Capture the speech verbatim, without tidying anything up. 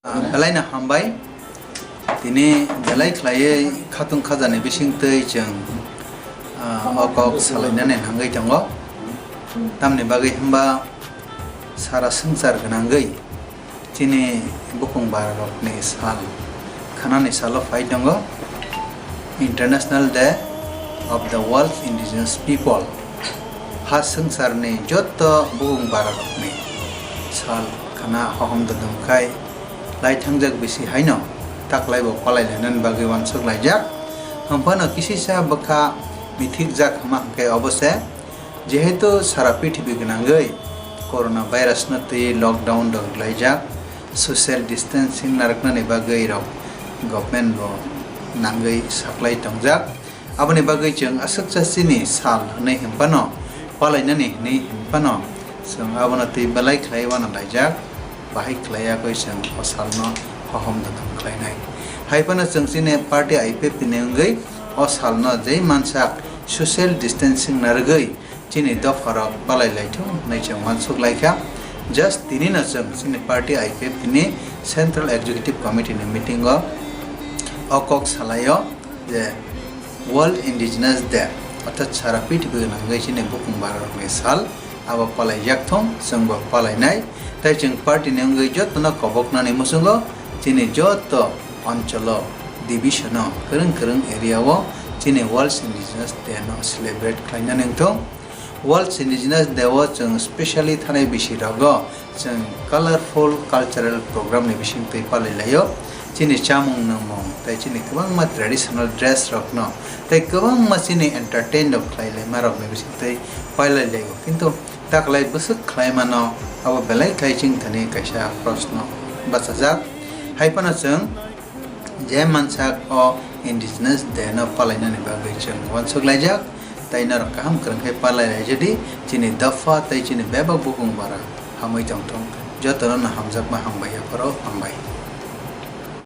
Ah, belai no hambai. Tini belai khlaiwi khatung khajani bisingtwi chwng, ah, o kok salainani nangwi tongo. Tamni bagwi hwnba sara swngchar gwnangwi chini bukung bararokni sal, khanani salo phai tongo International Day of the World Indigenous People. Ha swngcharni joto bukung bararokni sal khana hohom dodom khai lai thangjak bisi haino taklaibo palailainani bagwi uansuk laijak. Hwnphano kisisa bwkha mithikjak hwnma hwnkhe obo se, jehetu sara prithibi gwnangwi corona virus no twi lockdown rok laijak, social distancing narwknani bagwi rok government bo nangwi saklai tongjak. Aboni bagwi chwng aswksa chini sal hwnwi hwnphano, palainani hwnwi hwnphano, chwng abono twi belai khlai uanalaijak, bahai khlai yakwi chwng o salno hohom dodom khlainai. Hai phano chwng chini party I P F T ni wngwi o salno jei mansak social distancing narwgwi chini dopharok palai laithung hwnwi chwng uansuk laikha. Just tinino chwng chini party I P F T ni Central Executive Committee ni meeting o o kok salaio je World Indigenous Day, orthat sara prithibi nangwi chini bukung bararokni sal, abo palai yakthung, chwngbo palainai. Tai chwng party ni wngwi jotono koboknani muchungo chini joto oncholo, division o, kwrwng kwrwng area o chini World Indigenous Day no celebrate khlainani wngthung. World Indigenous Day o chwng specially thanai bisi rogo chwng colorful cultural program ni bisingtwi palai laio. Chini chamung nungmung tai chini kwbangma traditional dress rokno tai kwbangma chini entertain rok khlai laima rokni bisingtwi palai laio. Kintu taklai bwswk khlai mano, abo belai khlai chwng thani kaisa proshno bachajak. Hai phano chwng je mansak o Indigenous Day no palainani bagwi chwng uansuk laijak, tai norok kaham kwrwng khe palai laijadi, chini dopha tai chini bebak bukung bara hamwi tongthung, jotono no hamjakma hambai yapharo hambai.